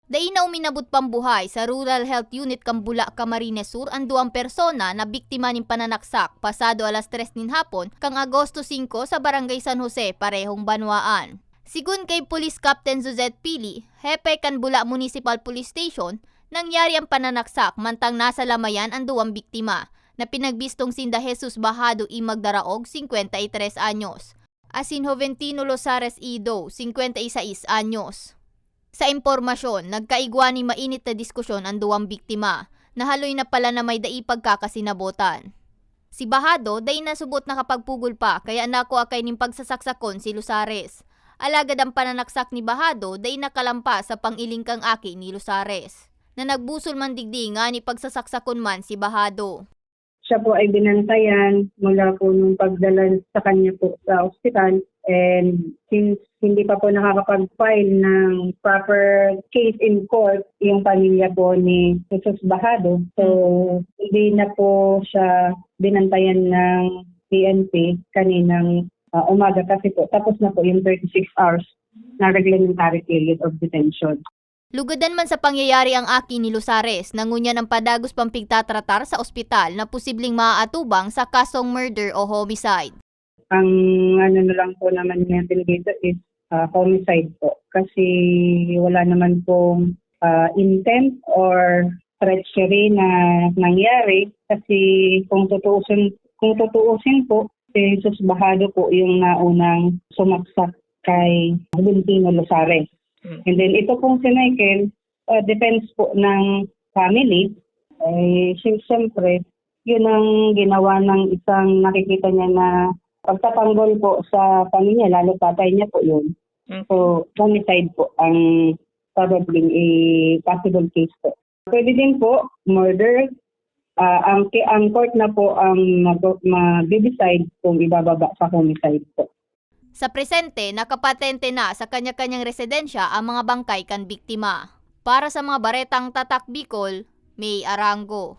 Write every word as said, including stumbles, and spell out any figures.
Dai na uminabot pang buhay sa Rural Health Unit kan Bula, Camarines Sur an duwang persona na biktima nin pananaksak pasado alas tres nin hapon kan Agosto singko sa Barangay San Jose, parehong banwaan. Sigon kay Police Captain Suzette Pili, hepe kan Bula Municipal Police Station, nangyari ang pananaksak mantang nasa lamayan an duwang biktima, na pinagbistong sinda Jesus Bajado y Magdaraog, singkwenta y tres anyos, asin Joventino Lozares Ido, singkwenta y sais anyos. Sa impormasyon, nagkaigwa nin mainit na diskusyon an duwang biktima, na haloy na pala na may dai pagkakasinabotan. Si Bajado dai na subot nakapagpugol pa, kaya nakua kaini nin pagsasaksakon si Lozares. Alagad an pananaksak ni Bajado dai nakalampas sa pang-iling kan aki ni Lozares, na nagbusol man digdi ngani pagsasaksakon man si Bajado. Siya po ay binantayan mula po nung pagdala sa kanya po sa ospital. And since hindi pa po nakakapag-file ng proper case in court yung pamilya po ni Jesus Bajado, so hindi na po siya binantayan ng P N P kaninang, ah, umaga kasi po tapos na po yung thirty-six hours na reglementary period of detention. Lugadan man sa pangyayari ang aki ni Lozares, na ngunyan an padagos pang pigtatratar sa ospital na posibleng maaatubang sa kasong murder o homicide. Ang ano na lang po naman natin dito is, ah, homicide po. Kasi wala naman pong, ah, intent or treachery na nangyari. Kasi kung tutuusin, kung tutuusin po, si Jesus Bajado po yung naunang sumaksak kay Joventino Lozares. Mm. And then ito pong si Michael, ah, defense po ng family, eh, si-, siyempre, yun ang ginawa ng isang nakikita niya na pagtatanggol po sa pamilya, lalo tatay niya po yun. Mm. So, homicide po ang probably a possible case po. Pwede din po, murder. Ah, ang, ang court na po ang mag-, mag-decide kung ibababa sa homicide po. Sa presente, nakapatente na sa kanya-kanyang residensya ang mga bangkay kan biktima. Para sa mga baretang Tatak Bicol, May Arango.